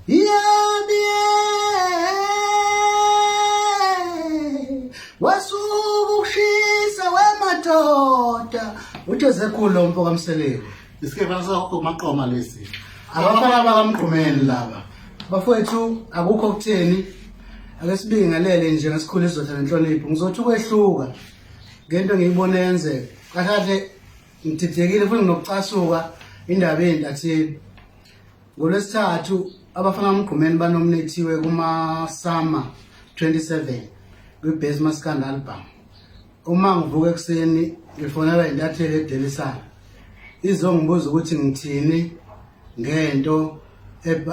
Yami wasuka ukushisa wemadoda uthe zekhulu lo mfo kaMseleku. Isikebhe sakumaqoma lesi. Abafana bakaMgqumeni laba. Bafowethu akukho kutheni ake sibingelele nje ngesikhulu isizotha nenhlonipho. Ngizothi ukwehluka ngento engiyibone yenzeka. Kahle kahle ngididekile futhi nginokucasuka indaba eyintatheli. NgoLwesithathu abafana bamgqumeni banomnethiwe kuma-Sama 27 kwi-Best Maskandi Album. Uma ngivuka ekuseni ngifonelwa intatheli edelisana izongibuza ukuthi ngithini ngento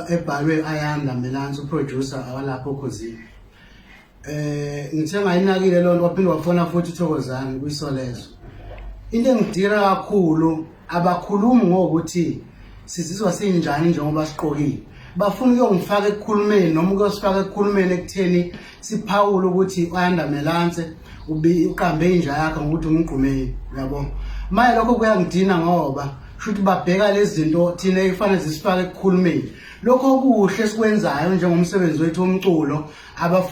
ebhalwe Ayanda Melansi uproducer awalapho okhozini. Ngithe ngayinakile loo nto waphinde wafona futhi uThokozani kwiSolezwe. Into engidira kakhulu abakhulumi ngokuthi sizizwa sinjani njengoba siqokile. Bafuna ukuyongifaka ekukhulumeni noma ukuyosifaka ekukhulumeni ekutheni siphawule ukuthi u-Ayanda Melanse uqambe inja yakhe ngokuthi umgqumeni uyabo. Manje lokho kuyangidina ngoba shuthi babheka lezi zinto thina ekufanele zisifake ekukhulumeni. Lokho okuhle esikwenzayo njengomsebenzi wethu womculo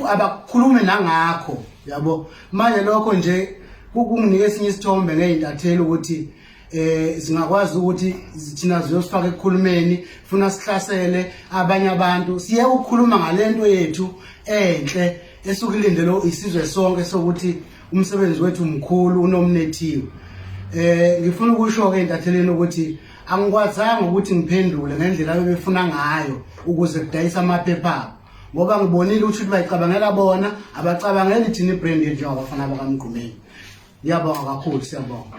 abakhulumi nangakho yabo. Manje lokho nje kunginika esinye isithombe ngey'ntatheli ukuthi singakwazi ukuthi thina ziyosifaka ekukhulumeni funa sihlasele abanye abantu siye ukukhuluma ngalento yethu enhle esukulindele isizwe sonke sokuthi umsebenzi wethu mkhulu unomnethiwe. Ngifuna ukusho ke entatheleni ukuthi angikwazanga ukuthi ngiphendule ngendlela abebefuna ngayo ukuze kudayisa amaphepha abo, ngoba ngibonile ukuthi bayicabangela bona, abacabangeli thina ibrand yethu njengabafana bakaMgqumeni. Ngiyabonga kakhulu, siyabonga.